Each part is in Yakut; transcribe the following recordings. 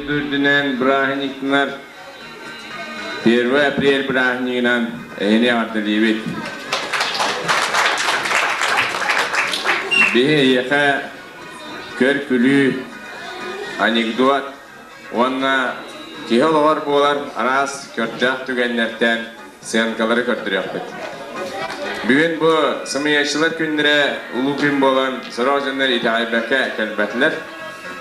дойду үрдүнэн бырааһынньыктанар 1 апрель бырааһынньыгынан эһини эҕэрдэлиибит. Биһи эйиэхэ көр-күлүү, анекдот уонна киһи олоҕор буолар араас көрдөөх түгэннэртэн сценкалары көрдөрүөхпүт. Бүгүн бу сымыйаччылар күннэрэ улуу күн буолан, сорох дьоннор итэҕэйбэккэ кэлбэтилэр.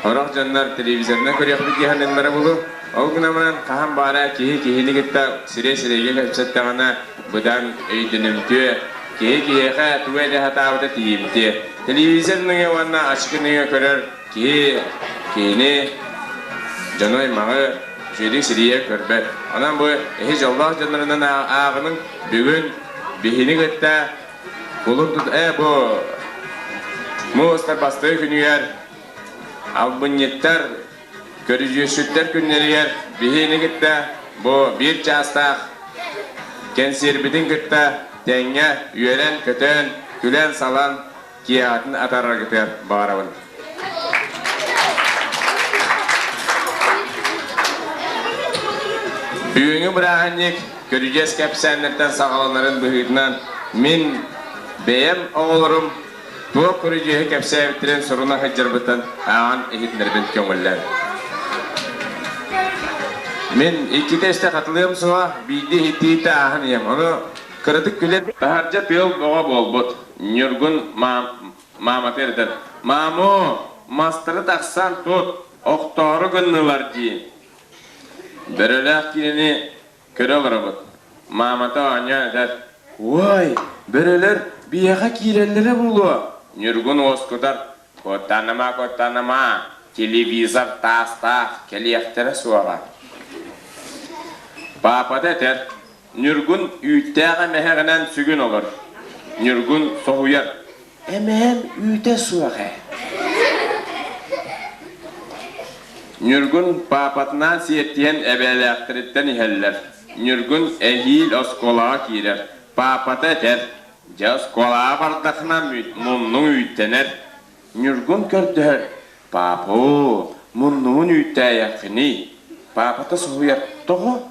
Сорох дьоннор телевизорынан көрүөхпүт дии саныыллара буолуо. Ол гынан баран хаһан баара киһи киһини кытта сирэй-сирэйгэ кэпсэттэҕинэ быдан өйдөнүмтүө, киһи киһиэхэ тугу этэ сатаабыта тиийимтиэ. Телевизор нөҥүө уонна ачыкы нөҥүө көрөр киһи киһини, дьону аймаҕы үчүгэйдик сирийэ көрбөт. Онон бу эһи дьоллоох дьоннорунан ааҕыныҥ бүгүн биһини кытта кулун тут бу муус бастакы күнүгэр албынньыттар көрүдьүөсчүттэр күннэригэр биһини кытта бу биир чаастаах кэнсиэрбитин кытта тэҥҥэ үөрэн-көтөн, күлэн-салан киэһэтин атаараргытыгар баҕарабын. Бүгүҥҥү бырааһынньык көрүдьүөс кэпсээннэртэн саҕаланарын быһыытынан мин бэйэм оҕолорум туох көрүдьүөһү кэпсээбиттэрин суруна сылдьарбыттан ааҕан иһитинэрбин көҥүллээн. Мин иккитэ үстэ хатылыам суоҕа, биирдэ иһиттиитэ ааһан иһэм. Ону кыратык күлэн таһырдьа тыал бөҕө буолбут. Ньургун маамата эрдэн «Маамоо, мастары тахсан тут, охтоору гыннылар» дии. Бөрөлөөх киинэни көрө олоробут. Маамата оонньоон этэр «Уой, бөрөлөр биһиэхэ киирэллэрэ буолуо» Ньургун уоскутар «Куттаныма, куттаныма, телевизор таастаах, кэлиэхтэрэ суоҕа». Паапата этэр Ньургун үүттээх эмэһэҕинэн сүгүн олор. Ньургун соһуйар. Эмэһэм үүтэ суох ээ. Ньургун паапатынаан сиэттиһэн эбээлээхтэриттэн иһэллэр. Ньургун эһиил оскуолаҕа киирэр. Паапата этэр, дьэ оскуолаҕа бардахына муннуҥ үүттэнэр. Ньургун көрдөһөр, «Паапа, муннугун үүттээйэххиний?» Паапата соһуйар, «Тоҕо?»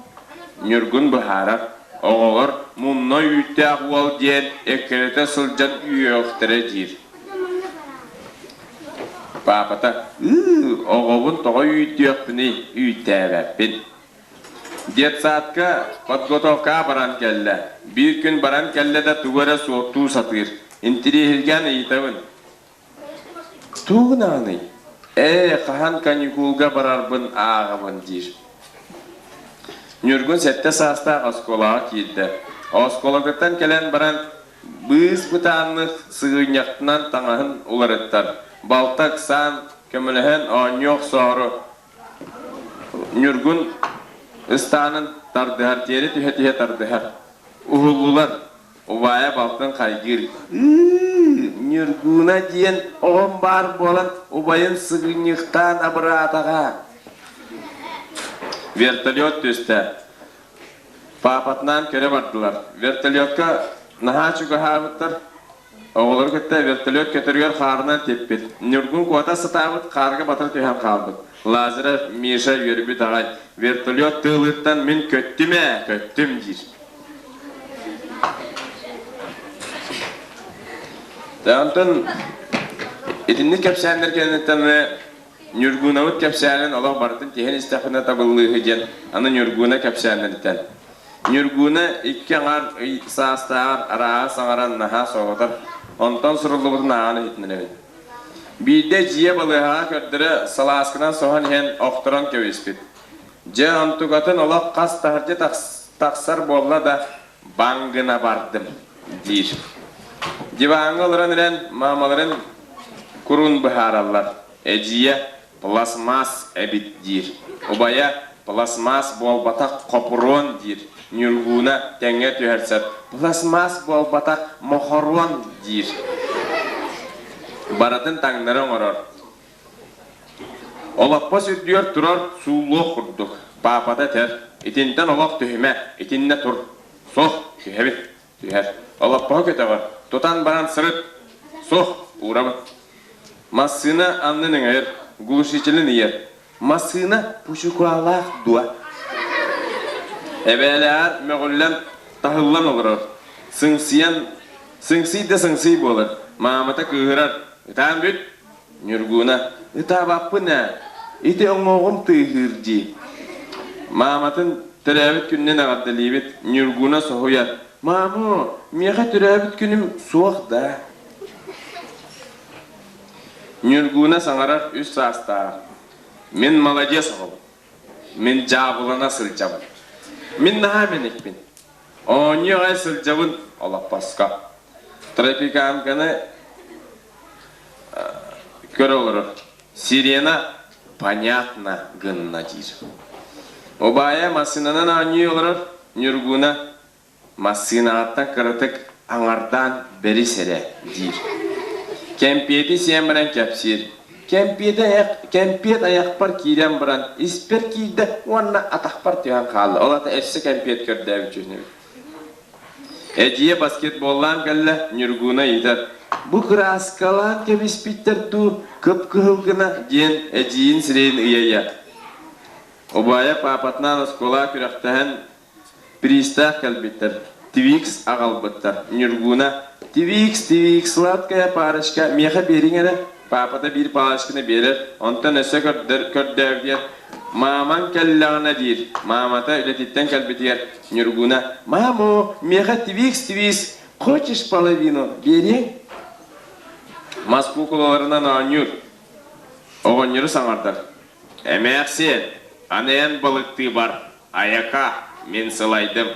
Ньургун быһаарар, «Оҕолор мунна үүттээх уол диэн эккирэтэ сылдьан үөхтэрэ диир». Паапата, «Ыы, оҕобун тоҕо үүттүөхпүнүй, үүттээбэппин». Детсадка подготовкаҕа баран кэллэ. Биир күн баран кэллэ да тугу эрэ суоттуу сатыыр. Интириэһиргээн ыйытабын. Тугун ааный? Ээ, хаһан каникулга барарбын ааҕабын диир. Ньургун сэттэ саастаах оскуолаҕа киирдэ. Оскуолатыттан кэлэн баран быыс бытааннык сыгынньахтанан таҥаһын уларыттар. Балта ыксаан, көмөлөһөн оонньуу охсоору Ньургун ыстаанын тардыһар, тиэрэ түһэ-түһэ тардыһар. Уһуллулар. Убайа балтын хайгыыр. Ыы, Ньургуна диэн оҕом баар буолан убайын сыгынньахтаан абыраатаҕа. Вертолет түстэ. Паапатынаан көрө бардылар. Вертолетка наһаа чугаһаабыттар. Оҕолору кытта вертолет көтөрүгэр хаарынан типпит. Ньургун куота сатаабыт, хаарга батары түһэн хаалбыт. Лазарев Миша үөрбүт аҕай, вертолет тыалыттан мин көттүм ээ, көттүм диир. Онтон итинник кэпсээннэр кэнниттэн Ньургунабыт кэпсээнин олох барытын тиһэн истэхпинэ табыллыыһы диэн аны Ньургуна кэпсээннэриттэн. Ньургуна икки аҥаар ый саастааҕар арааһа саҥаран наһаа соһутар, онтон суруллубутун ааҕан иһитиннэрэбин. Биирдэ дьиэ балыыһаҕа көрдөрө салаасканан соһон иһэн охторон кэбиспит. Дьэ онтукатын олох хас таһырдьа тахсар буолла да баҥ гына бардым диир. Диваҥҥа олорон эрэн маамаларын курун быһаараллар. Эдьиийэ пластмасс эбит диир. Убайа пластмасс буолбатах хопуруон диир. Ньургууна тэҥҥэ түһэрсэр пластмасс буолбатах мохоруон диир. Барытын таҥнары оҥорор. Олоппос үрдүгэр турар сууллуох курдук. Паапата этэр, итинтэн олох түһүмэ, итиннэ тур. Суох, түһэбит, түһэр. Олоппоһу көтөҕөр, тутан баран сырыт. Суох, уурабыт. Массыына аннын өҥөйөр, глушителин ыйар. Массыына пучукаалаах дуо? Эбээлээр мөҕүллэн таһыллан олорор. Сыҥсыйан, сыҥсый да сыҥсый буолар. Маамата кыыһырар. Ытаан бүт. Ньургууна, ытаабаппын ээ. Ити оҥоҕум тыаһыыр дии. Мааматын төрөөбүт күнүнэн эҕэрдэлиибит. Ньургууна соһуйар. Мааму, миэхэ төрөөбүт күнүм суох да. Ньургууна саҥарар үс саастааҕар. Мин маладьыас оҕобун. Мин дьаабылана сылдьабын. Мин наһаа мэникпин. Оонньуу аҕай сылдьабын олоппоско. Тропиканканы көрө олорор. Сирена понятно гынна диир. Убайа массыынанан оонньуу олорор Ньургуна Массыынаҕыттан кыратык аҥардаан бэрис эрэ диир. Кэмпиэти сиэн баран кэпсиир. Кэмпиэт айах, кэмпиэт айахпар киирэн баран испэр киирдэ уонна атахпар түһэн хаалла. Ол аата өссө кэмпиэт көрдөөбүт дьүһүнэбит. Эдьиийэ баскетболлаан кэллэ, Ньургууна ыйытар: «Бу кырааскалаан кэбиспиттэр дуу, кып-кыһыл гына?» диэн эдьиийин сирэйин ыйа-ыйа. Убайа паапатынаан оскуолаҕа күрэхтэһэн Приистээх кэлбиттэр, Твикс аҕалбыттар. Ньургууна «Твикс, Твикс, сладкая парочка, миэхэ биэриҥ эрэ» паапата биир палочканы биэрэр, онтон өссө көрдөр, көрдөөбүтүгэр «Маамаҥ кэллэҕинэ» диир. Маамата үлэтиттэн кэлбитигэр Ньургууна «Мамо, миэхэ Твикс, Твикс, хочешь половину биэриэҥ?» Мас куукулаларынан оонньуур. Оҕонньору саҥардар. «Эмээхсиэн, аны эн балыктыы бар, Айака, мин сылайдым.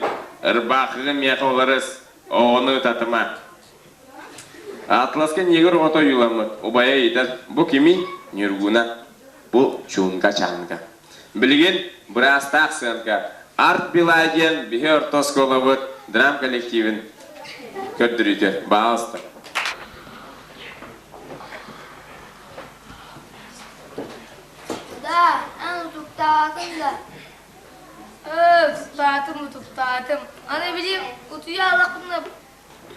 Ырбаахыгын миэхэ уларыс, оҕону ытатыма. Атласка ньиэгир оҕото ойууламмыт, убайа ыйытар, бу кимий? Ньургуна. Бу Чунга-Чанга. Билигин быраастаах сыанка Арт Билай диэн биһи орто оскуолабыт драм коллективин көрдөрүүтэ. Баалыста. Да, эн утуктаатыҥ да. Ээ, утуктаатым, утуктаатым. Аны били утуйа алахпына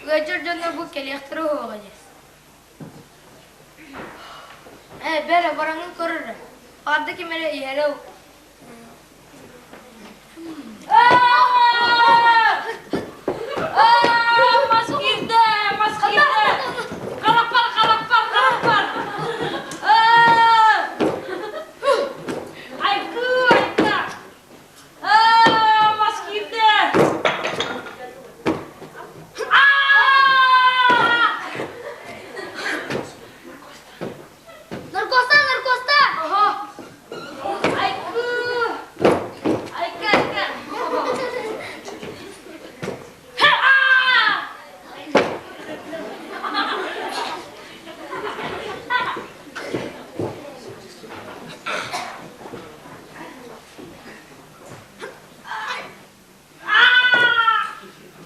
ыалдьар дьоннор бу кэлиэхтэрэ уһуоҕа дии. Ээ, бэрэ, бараҥҥын көр эрэ. Хаарда ким эрэ иһэрэ Мас киирдэ, мас киирдэ. Харахпар, харахпар, харахпар. Айкыы, айка. Мас киирдэ. Наркоста, наркоста! Ага. Айкыы. Айка, айка.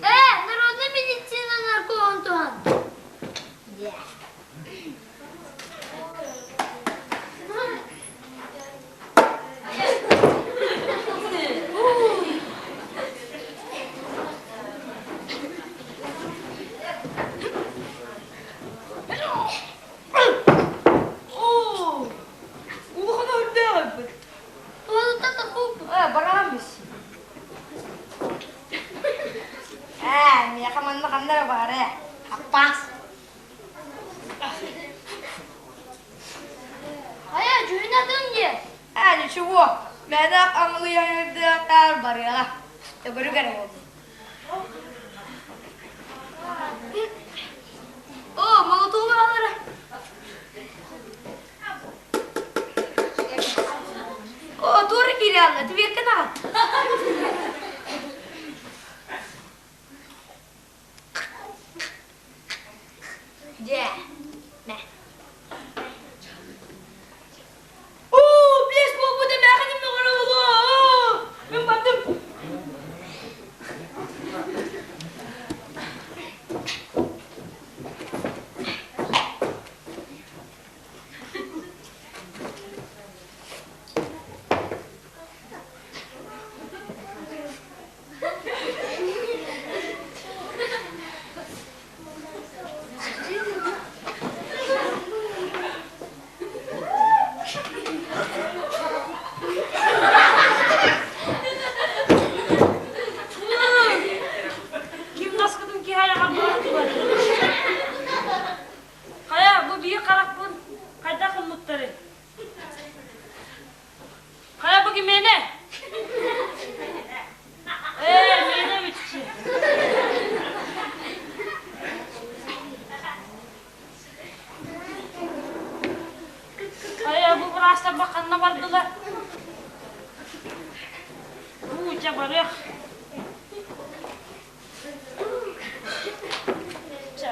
Э, народная медицина наркоун туһан. Оо, улахан өрдөөх эбит. Барааммыс. Ээ, миэхэ манна ханна эрэ баар ээ. Аппаас. Хайа, дьүһүн атын дии. Ээ, ничего. Мээнэх аҥылыйан барыаҕа. Төгүрүк эрэ буоллун. О, молотугу алара. О, туора киирэ Тверкин аҕал. Дьэ, мэ. Оо, биэс буолбут эмээхиним мөҕөрө буолуо. Мин бардым. Миэнэ. Ээ, миэнэ бүтчү. Хайа, бу быраастар ханна бардылар? Уу, дьэ барыах. Чэ.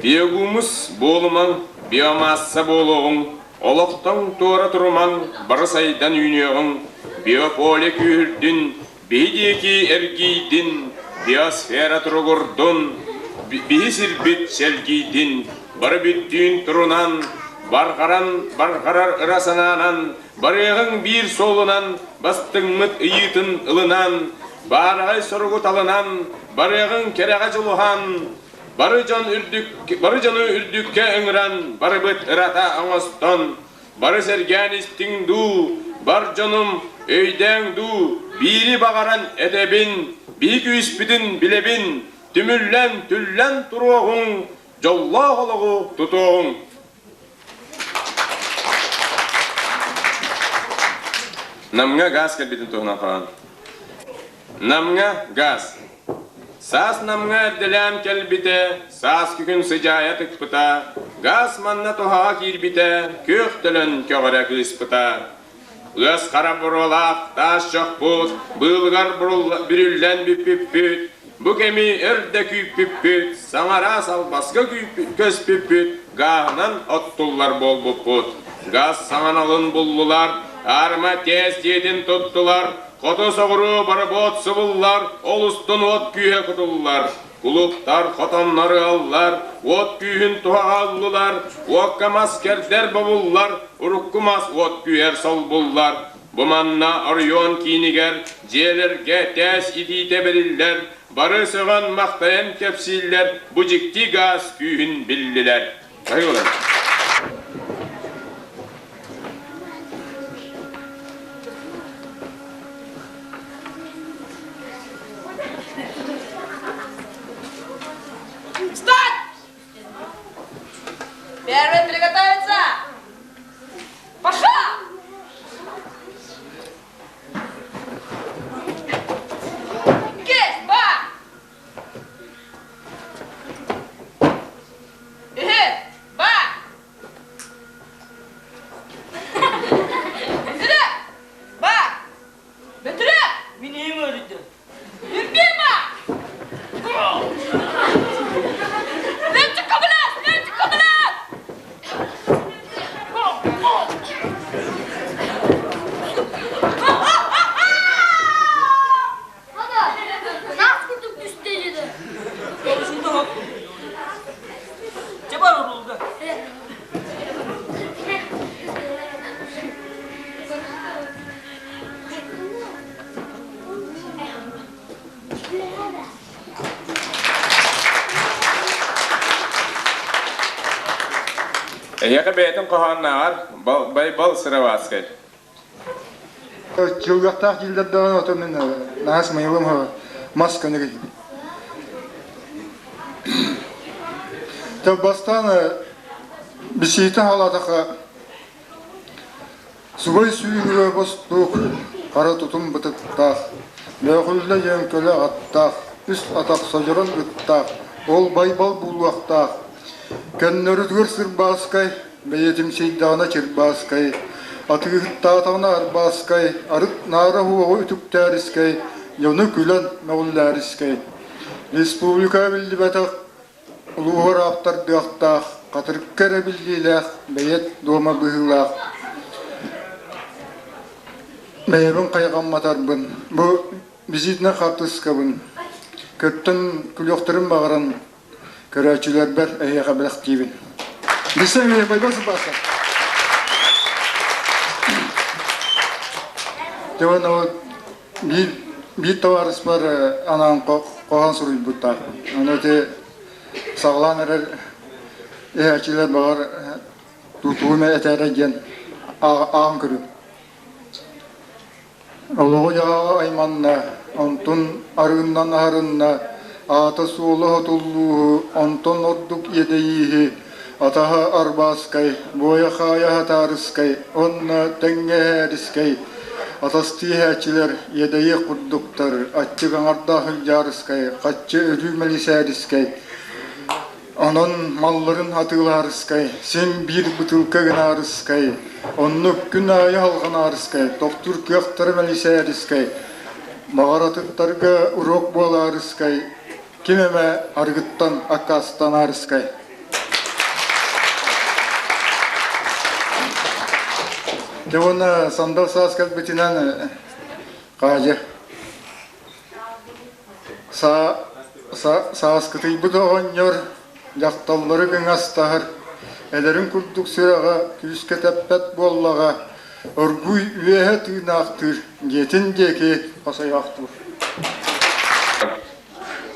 Биогумус буолумаҥ, биомасса буолуоҕуҥ, олохтон туора турумаҥ, бары сайдан үүнүөҕүҥ, биополе күүһүрдүн, Биһи диэки эргийдин, биосфера туругурдун, биһи сирбит сэлгийдин, бары бүттүүн турунан, барҕаран барҕарар ыра санаанан, барыаҕыҥ биир суолунан, бастыҥмыт ыйыытын ылынан, баараҕай соругу талынан, барыаҕыҥ кэрэҕэ дьулуһан, бары дьон үрдүк, бары дьону үрдүккэ ыҥыран, барыбыт ырата оҥостон, Бары сэргээн истиҥ дуу, бар дьонум, өйдөөҥ дуу, биири баҕаран этэбин, биһи күүспүтүн билэбин, түмүллэн, түллэн туруоҕуҥ, дьоллоох олоҕу тутуоҕуҥ. Намҥа гаас кэлбитин туһунан хоһоон. Намҥа гаас. Саас Намҥа эрдэлээн кэлбитэ, сааскы күн сыдьаайа тыкпыта, гаас манна туһаҕа киирбитэ, күөх төлөн көҕөрө кыыспыта. Ыас хара буруолаах таас чохпут, быылыгар бүрүллэн бүппүппүт, бу кэми өр да күүппүппүт, саҥара салбаска көспүппүт, гааһынан оттуллар буолбуппут. Гаас саҥаналын буллулар, аарыма тээс дьиэтин туттулар, Хоту-соҕуруу боробуот субуллар, ол устун уот күүһэ кутуллар. Кулууптар, хотоннор ыаллар, уот күүһүн туһаҕа ыллылар, уокка мас кэрдэр бобуллар, урукку мас уот күүһэр солбуллар. Бу манна оройуон киинигэр дьиэлэргэ тээс итиитэ бэриллэр, бары сөҕөн-махтайан кэпсииллэр, бу дьикти гаас күүһүн биллилэр. Айылын. Встать! Первый приготовиться! Пошел! Кисть, ба! Үһү, ба! Бөтүрэ! Ба! Бөтүрэ! Мин иһим ыарыйда. Үрбиэ ба! Лүнчүк көбүлэс! Лүнчүк көбүлэс! Хата, нас курдук түстэ деді. Чэ бар урулга. Эһиэхэ бэйэтин хоһооннооҕор Байбал Сыроватскай. Чылгахтаах дииллэр даҕаны ото мин наһаа сымыйылым мас көнө Бастаан бисиитэ халаатаха субай сүүрүгэ бостуук хара тутум бытыктаах, бөөхүллэ дьөҥкөлө аттаах, үс атах содьорон ыттаах, ол Байбал буолуохтаах. Көннөрүтүгэр сырбааскай, Бэйэтимсийдэҕинэ чырбааскай, атыыһыттаатаҕына арбааскай, арыт наара уоҕу үтүктээрискэй, дьону күлэн мөҕүллээрискэй. Республика биллибэтэх улууһугар ааптардыахтаах, хатырыкка эрэ биллиилээх бэйэт дуома быһыылаах. Бэйэбин хайҕамматарбын, бу визитнэй хаартыскабын көттөн күлүөхтэрин баҕаран Көрөөччүлэрбэр эһиэхэ бэлэхтиибин. Билсэҥ Байбал Сыбааса. Дьон ол биир биир табаарыспар анаан хоһоон суруйбуттаахпын. Ону ити саҕалаан эрэр иһээччилэр баҕар тутуум этээрэ диэн ааҕан көрүм. Олоҕу дьаһаҕы айманна. Онтун арыыннан аһарынна, аата-суола хотуллууһу, онтон ордук иэдэйииһи, атаһа Арбааскай, буойа-хаайа Хатаарыскай уонна тэҥҥэ Эһээрискэй атастыы иһээччилэр иэдэйиэх курдуктар, аччык аҥардаах Ылдьаарыскай, хаччы өлүү Мэлисээрискэй, Онон малларын атыылаарыскай, син биир бытыылка гынаарыскай, оннук күн аайы алҕанаарыскай, тохтуур кыахтара мэлисээрискэй, баҕар атыттарга уруок буолаарыскай, ким эмэ арыгыттан аккаастанаарыскай. Дьэ уонна сандал саас кэлбитинэн хаадьы Сааскытыйбыт оҕонньор дьахталлары кыҥастаһар, эдэрин курдук сүрэҕэ күүскэ тэппэт буоллаҕа, оргууй үөһэ тыынаахтыыр, дьиэтин диэки хосойоохтуур.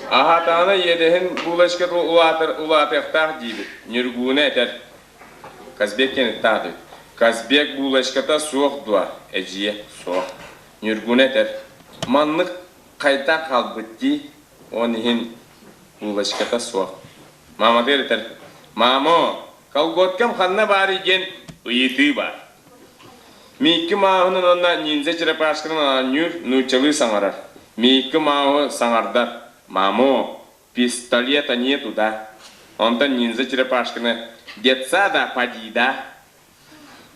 Аһаатаҕына иэдэһин булочката улаатар улаатыахтаах диибит, Ньургууна этэр. Казбек диэн ыттаах эбит. Казбек булочката суох дуо? Эдьиийэ суох. Ньургуна этэр: «Маннык хайдах хаалбыт дии, ол иһин булочката суох». Мааматыгар этэр: «Маама, колготкам ханна баарый диэн ыйытыы баар». Миикки Мааһынан уонна ниндзя черепашканан оонньуур, нууччалыы саҥарар. Миикки Мааһы саҥардар: «Мамо, пистолета нету, да?» Онтон ниндзя черепашканы «Детсада поди, да?»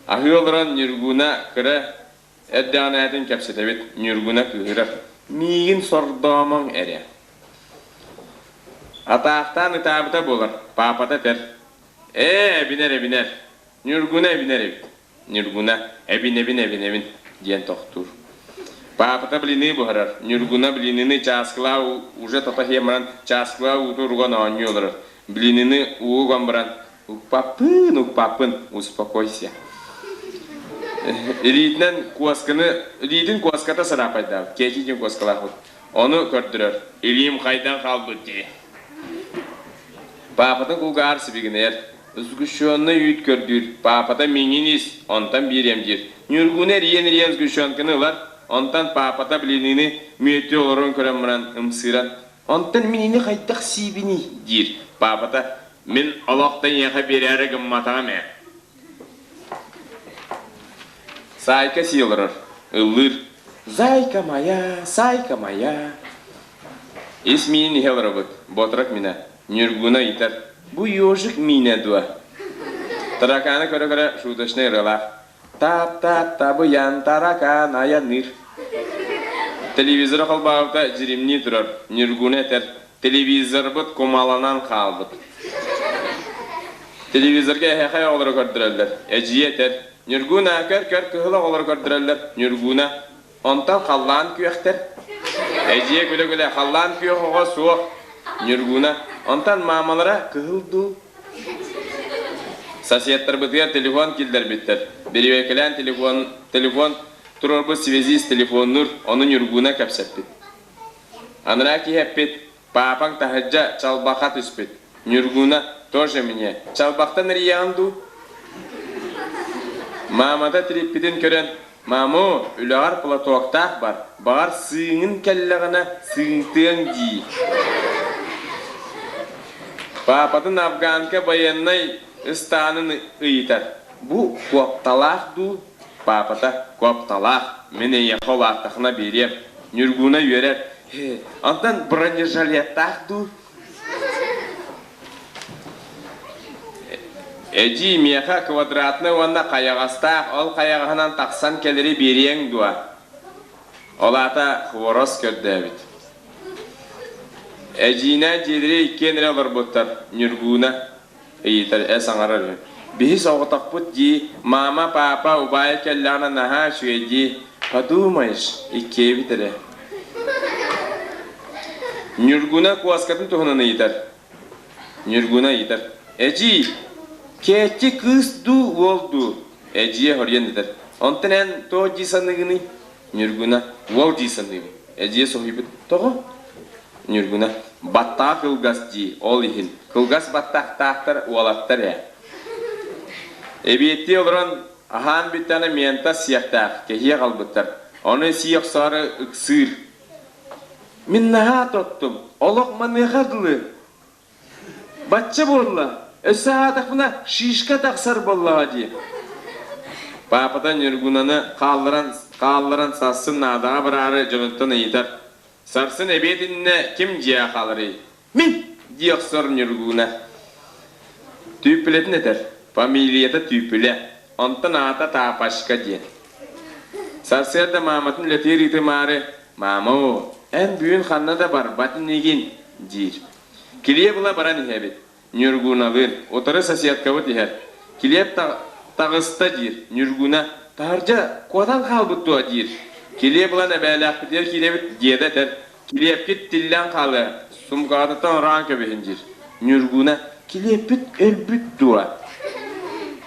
Аһыы олорон Ньургуна кыра Эрдэҕинээтин кэпсэтэбит, Ньургуна кыыһырар: «Миигин сордоомоҥ эрэ» Атаахтаан ытаабыта буолар, паапата этэр: «Ээ, эбинэр, эбинэр, Ньургуна эбинэр эбит, Ньургуна эбинэбин, эбинэбин» диэн тохтуур. Паапата блины буһарар, Ньургуна блинины чааскылаа уже тото иһэн баран чааскылаа ууту уруган оонньуу олорор. Блинины уу уган баран Укпаппын, укпаппын, успокойся. Илиитинэн куосканы, илиитин куоската сараапайдаабыт, кээчии диэн куоскалаахпыт. Ону көрдөрөр. Илиим хайдан хаалбыт дии. Паапатын кулгааҕар сибигинэйэр. Сгущенный үүт көрдүүр. Паапата миҥин ис, онтон биэриэм диир. Ньургуна эрийэн-эрийэн сгущенканы ылар, онтон паапата блинины мүөттүү олорон көрөн баран ымсыыран Онтон мин ини хайдах сиибиний? диир. Паапата мин олох да эйиэхэ биэрээри гымматаҕым ээ. Саайка сии олорор, ыллыыр. Зайка моя, сайка моя. Ис миин иһэ олоробут, Ботрок минэ. Ньургуна ыйытар, бу ежик миинэ дуо? Тараканы көрө-көрө шуточный ырыалаах. Тап-тап-табыйан таракан айаныыр. Телевизоры холбообута дьиримнии турар, Ньургуна этэр, телевизорбыт кумаланан хаалбыт. Телевизорга эһэхэй оҕолору көрдөрөллөр. Эдьиийэ этэр, Ньургуна, көр-көр кыһыл оҕолору көрдөрөллөр. Ньургуна, онтон халлаан күөхтэр. Эдьиийэ күлэ-күлэ, халлаан күөх оҕо суох. Ньургуна, онтон маамалара кыһыл дуу? Соседтарбытыгар телефон киллэрбиттэр. Бириэкэлээн телефон, телефон туруорбут связист телефоннуур, ону Ньургуна кэпсэппит. Анараа киһи эппит, паапаҥ таһырдьа чалбахха түспүт. Ньургуна тоже мне, чалбахтан эрийэҕин дуу? Маамата тириппитин көрөн, Мааму, үлэҕэр платоктаах бар, баҕар сыыҥын кэллэҕинэ сыыҥтыаҥ дии. Паапатын афганка байыаннай ыстаанын ыйытар. Бу куопталаах дуу? Паапата куопталаах, мин эйиэхэ улааттахына биэриэм. Ньургуна үөрэр. Онтон бронежилеттаах дуу? Эдьиий, миэхэ квадратнай уонна хайаҕастаах, ол хайаҕаһынан тахсан кэлэри биэриэҥ дуо? Ол аата Хворос көрдөөбүт. Эдьиийинээн дьиэлэри иккиэн эрэ олорбуттар, Ньургууна ыйытар, эс аҥарар үһү. Биһи соҕотохпут дии, мама, папа, убаайа кэллэҕинэ наһаа үчүгэй дии. Подумаешь, иккиэбит эрэ. Ньургуна куоскатын туһунан ыйытар. Ньургуна ыйытар: «Эдьиий, Кээччи кыыс дуу, уол дуу?» Эдьиийэ хоруйан этэр: «Онтон эн туох дии саныыгыный?» Ньургуна: «Уол дии саныыбын». Эдьиийэ соһуйбут: «Тоҕо?» Ньургуна: «Баттаҕа кылгас дии, ол иһин. Кылгас баттахтаахтар уолаттар ээ». Эбиэттии олорон аһаан бүттэҕинэ мента сиэхтээх, кэһиэх албыттар. Ону сии охсоору ыксыыр. Мин наһаа тоттум, олох маныаха дылы. Бачча буолла, өссө аһаатахпына шишка тахсар буоллаҕа дии. Паапата Ньургунаны хаалларан, хаалларан сарсын наадаҕа бараары дьонуттан ыйытар. Сарсын эбиэт иннинэ ким дьиэҕэ хааларый? Мин! дии охсор Ньургуна. Түүппүлэтин этэр. Фамилията Түүпүлэ, онтон аата Таапашка диэн. Сарсыарда мааматын үлэтигэр ыытымаары, «Маама, эн бүгүн ханна да барбат инигин» диир. Килиэп ыла баран иһэбит. Ньургуналыын, утары соседкабыт иһэр. Килиэп таҕыста диир. Ньургуна, таһырдьа куотан хаалбыт дуо диир. Килиэп ылан эбээлээхпитигэр киирэбит, диэдэ этэр. Килиэпкит тиллэн хаалыа, сумкаҕытыттан ороон кэбиһин диир. Ньургуна, килиэппит өлбүт дуо?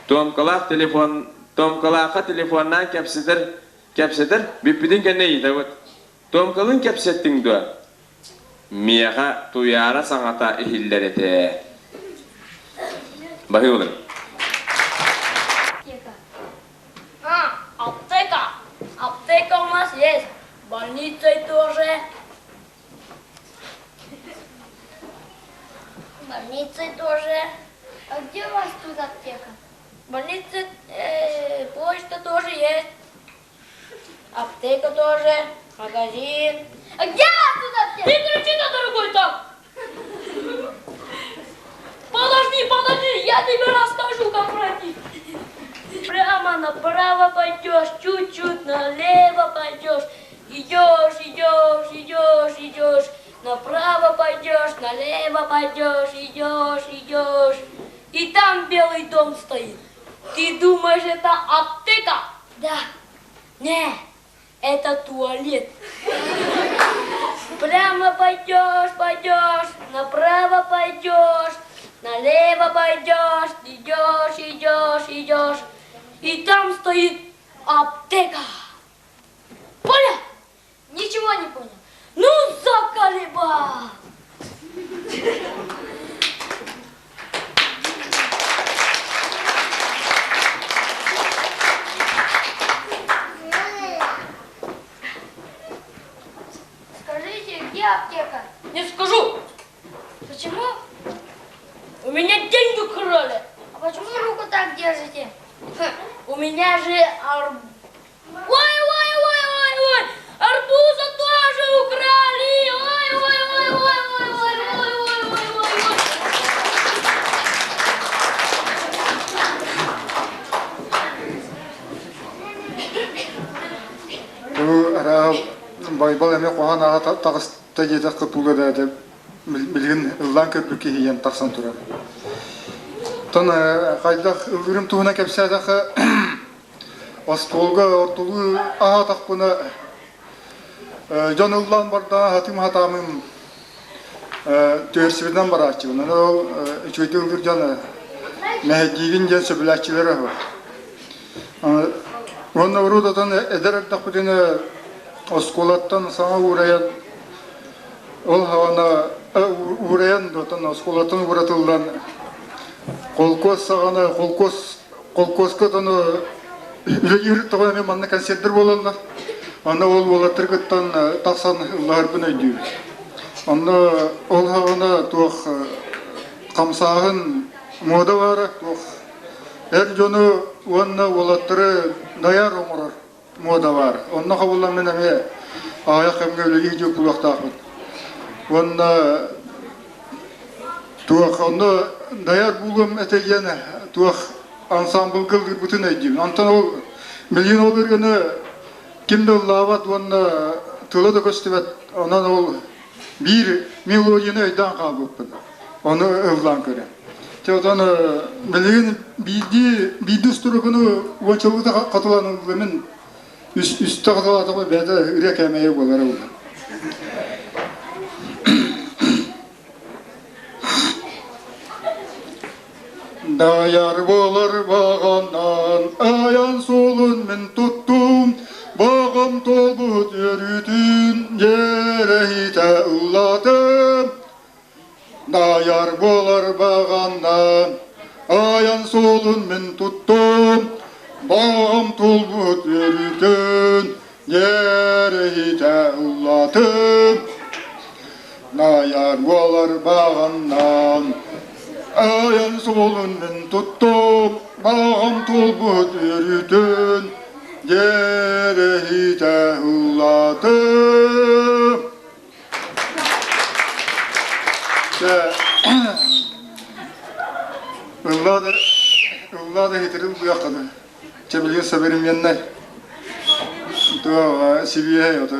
Туомкалаах телефон, Туомкалаахха телефоннаан кэпсэтэр, кэпсэтэр, бүппүтүн кэннэ ыйытабыт. Туомкалыын кэпсэттиҥ дуо? Миэхэ Туйаара саҥата иһиллэр этэ. Баһыыбалын. А, аптека. Аптека у нас есть. Больница тоже. Больница тоже. А где у вас тут аптека? Больница, э, почта тоже есть. Аптека тоже, магазин. А где у вас тут аптека? Не кричи на дорогой так! Подожди, подожди, я тебе расскажу, как пройти. Прямо направо пойдешь, чуть-чуть налево пойдешь. Идешь, идешь, идешь, идешь. Направо пойдешь, налево пойдешь, идешь, идешь. И там белый дом стоит. Ты думаешь, это аптека? Да. Не, это туалет. Прямо пойдешь, пойдешь, направо пойдешь, налево пойдешь, идешь, идешь, идешь. И там стоит аптека. Понял? Ничего не понял. Ну, заколебал! Скажите, где аптека? Не скажу. Почему? У меня деньги украли. А почему руку так держите? У меня же ар... Ой, ой, ой, ой, ой! Арбуза тоже украли! Ой, ой, ой, ой, ой, ой, ой, ой, ой, ой, ой. Бу араа Байбал эмиэ куһаҕан аҕа таҕыста диэтэххэ тула да этэ билигин ыллаан көрбүт киһи ийэм тахсан турар. Оттон хайдах ыллыырым туһунан кэпсээтэххэ остуолга ортолуу аһаатахпына дьон ыллаан барда хатыым хатаамым түһэрсибитинэн барааччыбын. Аны ол үчүгэйдик ыллыыр дьон мэһэйдиигин диэн сөбүлээччилэр үһү. Уонна урут отон эдэр эрдэхпитинэ оскуолаттан саҥа уурайан ол саҕана уурайан отон оскуолаттан ууратыллан холкуос саҕана холкуос холкуоска отон үлэлиир тоҕо эмиэ манна концерттэр буолаллар. Онно ол уолаттары кыттан тахсан ыллаһарбын өйдүүбүн. Онно ол саҕана туох хамсааһын муода баара туох Эр дьону уонна уолаттары дайар оҥорор муода баар. Онно хабылламмын эмиэ аҕыйах кэмҥэ үлэлии дьууппулуохтаахпын. Уонна туох онно дайар буолуом этэ диэн туох ансаамбылга ыллыырбытын өйдүүбүн. Онтон ол билигин ол ырыаны ким да ыллаабат уонна тыла да көстүбэт. Онон ол биир мелодияны өйдөөн хаалбыппын. Ону ыллаан көрөн. Чэ, отон билигин биирдии биирдии устурукуну уончалыыта хатылан ыллымын үстэ хатылаатаҕа бэйэтэ ырыа кээмэйэ буолара буолар. Дайар болар бағаннан аян суолун мин туттум, бағам толбут өрүтүн ереһитэ ыллатым. Дайар болар бағаннан аян суолун мин туттум, бағам толбут өрүтүн ереһитэ ыллатым. Найар буолар баҕаннан Айан суолун мин туттум, баҕам туолбут үөрүүтүн Дьиэрэһитэ ыллаатым. Ыллаа да ыллаа да иһитирин быаххына. Чэ билигин современнай туох сибиэһэй ото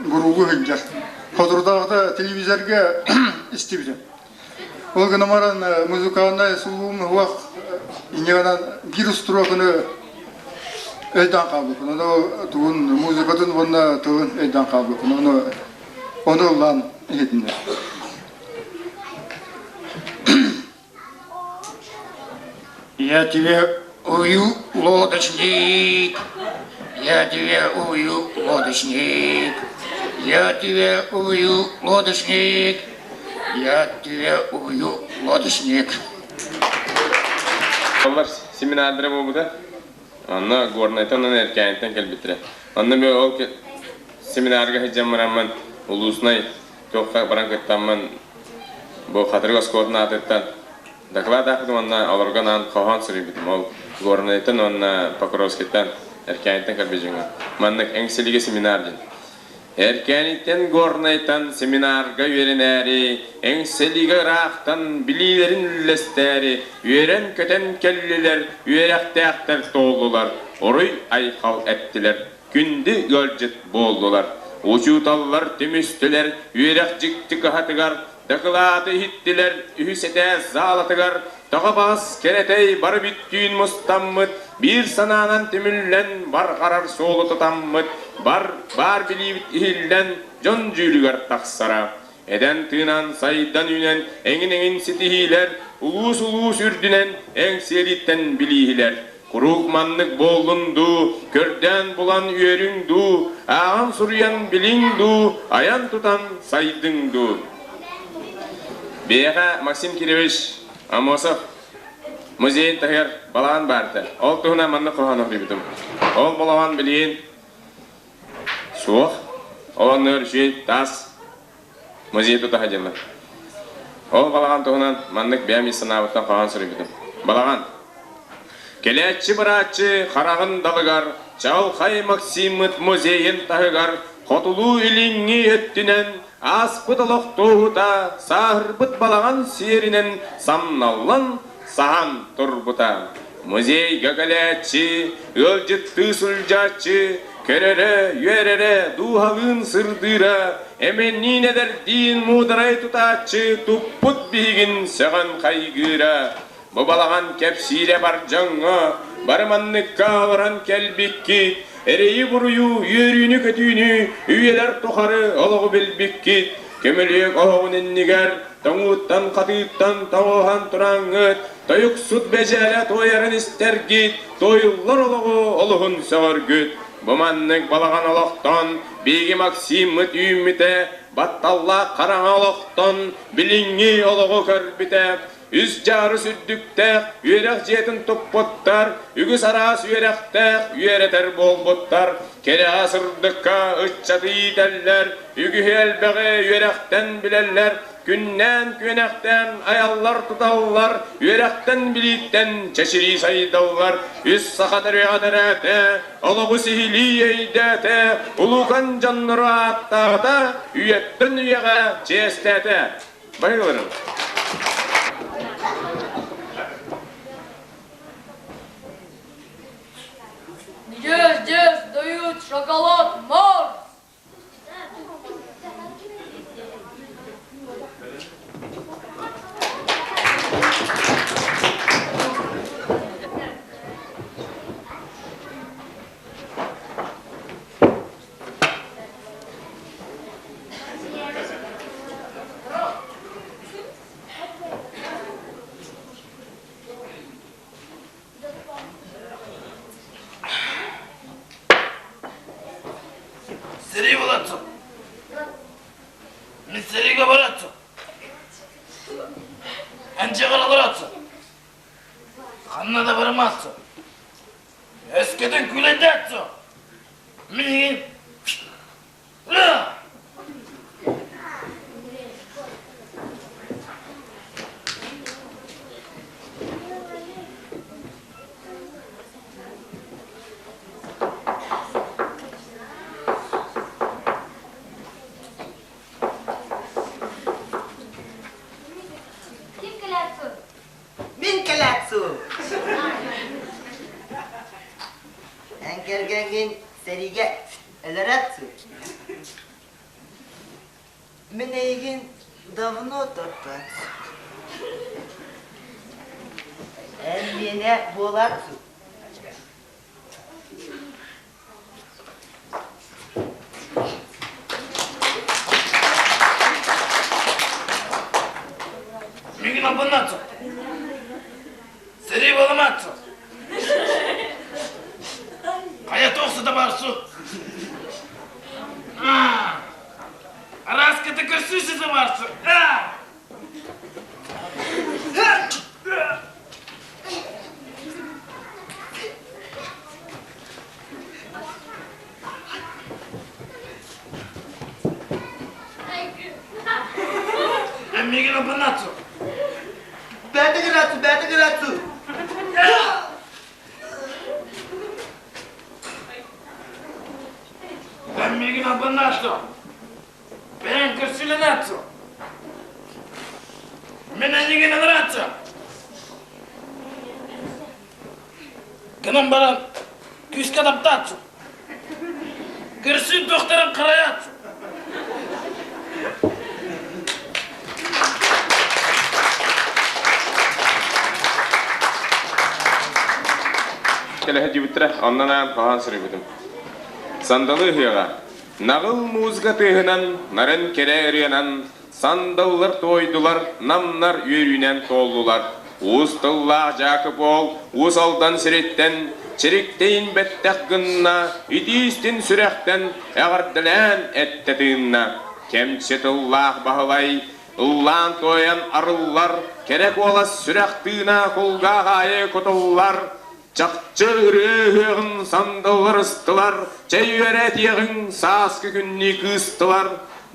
гуругу сылдьар. Соторутааҕыта телевизорга истибитим. Ол гынан баран музыкальнай сулуум уһуох инньэ биир устуруоканы өйдөөн хаалбыппын. Ону тугун музыкатын уонна тылын өйдөөн хаалбыппын. Ону ону ыллаан иһитиннэр. Я тебе ую, лодочник, я тебе ую, лодочник, я тебе ую, лодочник, я тебе ую, лодочник. Олар семинардара буолбута. Онно Горнайтан уонна Эркээниттэн кэлбиттэрэ. Онно мен ол семинарга сылдьан бараммын улууснай туохха баран кыттаммын бу Хатырык оскуолатын аатыттан доклад аахпытым уонна олорго анаан хоһоон суруйбутум. Ол Горнайтан уонна Покровскайтан, Эркээниттэн кэлбит дьоҥҥо. Маннык Эҥсилигэ семинар диэн. Эркээниттэн Горнайтан семинарга үөрэнээри, Эҥсэлигэ ыраахтан билиилэрин үллэстээри үөрэн-көтөн кэллилэр, үөрэхтээхтэр туоллулар, уруй-айхал эттилэр. күндү ыалдьыт буоллулар. Учууталлар түмүстүлэр, үөрэх дьикти кыһатыгар, дакылааты иһиттилэр, үһүс этээс заалатыгар тоҕо баҕас кэрэтэй бары бүттүүн мустаммыт, биир санаанан түмүллэн барҕарар суолу тутаммыт, бар баар билиибит иһиллэн дьон дьүүлүгэр тахсара. Эдэн тыынан сайдан үүнэн эҥин-эҥин ситиһиилэр, улуус-улуус үрдүнэн эҥсиэлиттэн билииһилэр. Куруук маннык буоллун дуу, көрдөөн булан үөрүҥ дуу, ааҕан суруйан билиҥ дуу, айан тутан сайдыҥ дуу. Биһиэхэ Максим Кирович Аммосов музейын таһыгар балаҕан баарда. Ол туһунан маннык хоһоон суруйбутум. Ол балаҕан билигин суох. Ол оннугар үчүгэй таас музей тута сылдьаллар. Ол балаҕан туһунан маннык бэйэм ис санаабыттан хоһоон суруйбутум. Балаҕан. Кэлээччи-барааччы хараҕын далыгар Чаҕылхай Максиммыт музейын таһыгар хотулуу-илиҥҥи өттүнэн ааспыт олох туоһута сааһырбыт балаҕан сиэринэн самналлан саһан турбута. Музейга кэлээччи, ыалдьыттыы сылдьааччы көрөрө, үөрэрэ, дууһалыын сырдыыра, эмэнниин эдэрдиин муударай тутааччы туппут биһигин сөҕөн хайгыыра. Бу балаҕан кэпсиирэ бар дьоҥҥо, бары манныкка олорон кэлбиккит, эрэйи-буруйу, үөрүүнү-көтүүнү үйэлэр тухары олоҕу билбиккит, көмүлүөк оһоҕун иннигэр тоҥууттан-хатыыттан тоҕуһан тураҥҥыт, тойуксут бэдьээлэ туойарын истэргит, туойуллар олоҕу олуһун сөҕөргүт. Бу маннык балаҕан олохтон биһиги Максиммыт үүммүтэ, батталлаах хараҥа олохтон билиҥҥи олоҕу көрбүтэ, Үс дьаарыс үрдүктээх үөрэх дьиэтин туппуттар, үгүс араас үөрэхтээх үөрэтэр буолбуттар, кэрэҕэ сырдыкка ыччаты иитэллэр, үгүһү элбэҕи үөрэхтэн билэллэр, күннээн-күөнэхтээн айаллар-туталлар, үөрэхтэн билииттэн чэчирии сайдаллар, үс саха төрүөҕэ төрөөтө, олоҕу сиһилии өйдөөтө, улуукан дьоннору ааттаата, үйэттэн үйэҕэ чиэстээтэ. Bayılırım. Где здесь дают шоколад Марс? Сэрии буолааччы. Мин сэриигэ барааччы. Эн дьиэҕэр олорооччу. Ханна да барымааччы. Өскөтүн күүлэйдээччи. Миигин. Сэриигэ өлөрөөт Мин эйигин давно таптаат Эн миэнэ буолаат Мигин албыннаатсың. Сэрии баламаатсың. Хайа туох сыта барсу. Араската көрсүү сыта барсу. Эн миигин албыннаатсың. Бэйэтэ гыраатсу, бэйэтэ гыраатсу. Эн миигин албыннаатсың. Бэйэҥ көрсүлэнээт Мин эйигин ылырааччы. Гынан баран күүскэ таптааччы. Көрсүн туохтарын харайааччы. Кэлэһэ дьибиттэрэ, оннон аан хоһоон суруйбутум. Сандалы ыһыаҕа Наҕыл музыка тыаһынан, нарын кэрэ ырыанан сандаллар туойдулар, намнар үөрүүнэн туоллулар. Уус тыллаах Дьаакып уол Уус Алдан сириттэн чириктэйин бэттэх гынна, итиистин сүрэхтэн эҕэрдэлээн эттэ тыынна. Кэмчи тыллаах Баһылай ыллаан-туойан арыллар, кэрэ куолас сүрэх тыына кулгаах аайы кутуллар, Чахчы ырыа ыһыаҕын сандаллар ыстылар, чэй үөрэтиэҕиҥ сааскы күннүү кыыстылар,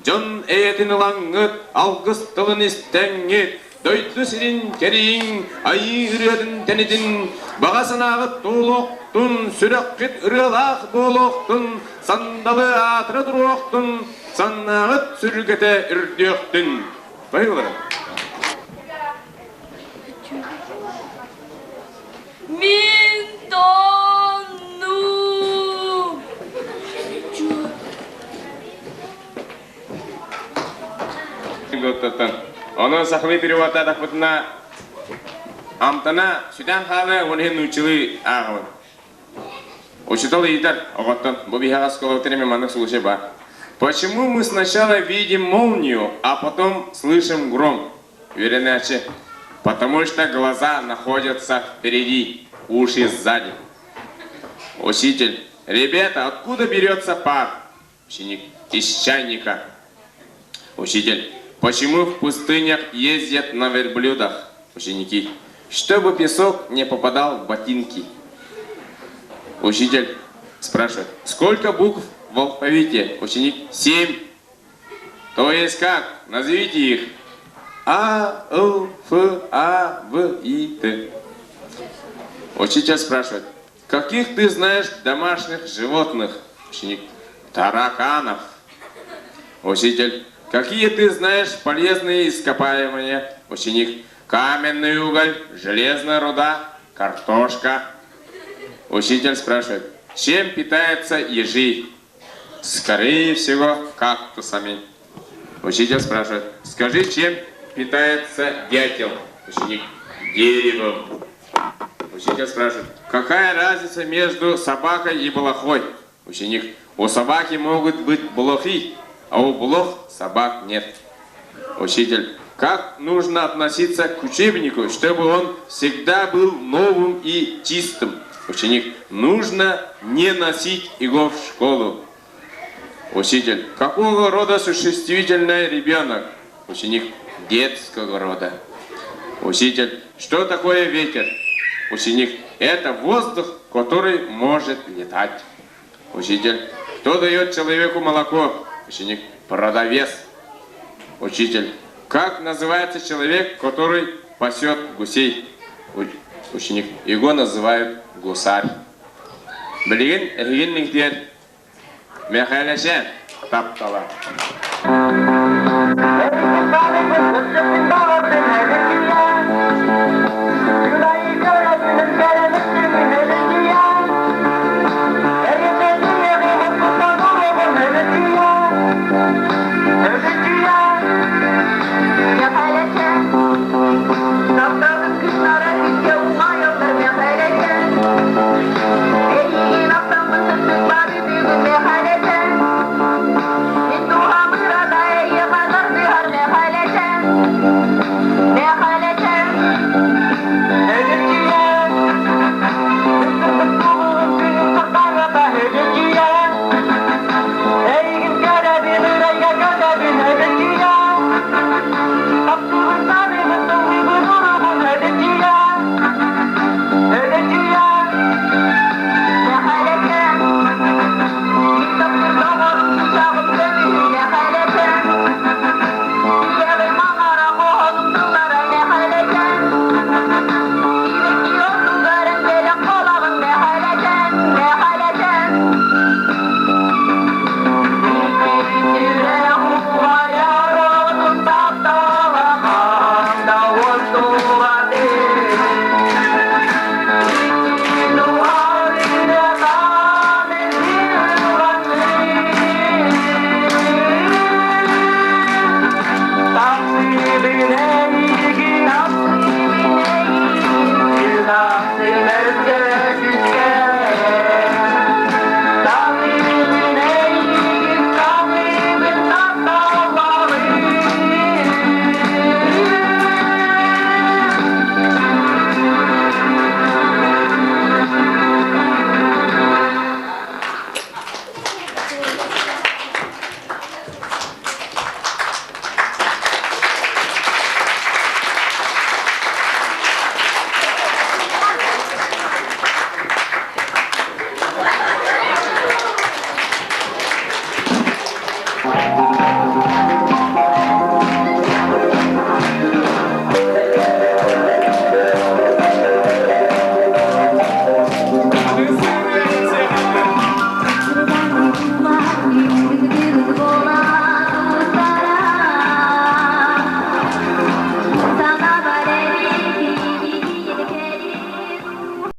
дьон эйэтин ылаҥҥыт, алгыс тылын истэҥҥит, дойду сирин кэрийиҥ, айыы ырыатын тэнитин, баҕа санааҕыт туолуохтун, сүрэххит ырыалаах буолуохтун, сандалы аатыра туруохтун, саннааҕыт сүргэтэ үрдүөхтүн. Баһыылара. Мин тоҥнум. Ону сахалыы переводтаатахпытына амтана сүтэн хаалыа уон иһин нууччалыы ааҕабын. Учуутал ыйытар оҕоттон бу биһиэхэ оскуолабыт эмиэ маннык случай баар. Почему мы сначала видим молнию, а потом слышим гром? Үөрэнээччи Потому что глаза находятся впереди, уши сзади. Учитель Ребята, откуда берется пар? Ученик Из чайника. Учитель Почему в пустынях ездят на верблюдах? Ученики Чтобы песок не попадал в ботинки. Учитель спрашивает, сколько букв в алфавите? Ученик, семь. То есть как? Назовите их. А, Л, Ф, А, В, И, Т. Учитель спрашивает, каких ты знаешь домашних животных? Ученик, тараканов. Учитель, какие ты знаешь полезные ископаемые? Ученик, каменный уголь, железная руда, картошка. Учитель спрашивает, чем питаются ежи? Скорее всего, кактусами. Учитель спрашивает, скажи, чем питается дятел? Ученик, деревом. Учитель спрашивает, какая разница между собакой и блохой? Ученик, у собаки могут быть блохи, а у блох собак нет. Учитель, как нужно относиться к учебнику, чтобы он всегда был новым и чистым? Ученик, нужно не носить его в школу. Учитель, какого рода существительное ребенок? Ученик, детского рода. Учитель, что такое ветер? Ученик, это воздух, который может летать. Учитель, кто дает человеку молоко? Ученик, продавец. Учитель, как называется человек, который пасет гусей? Ученик, его называют гусарь. Билигин эһигин диэн Мэхээлэчээн таптала.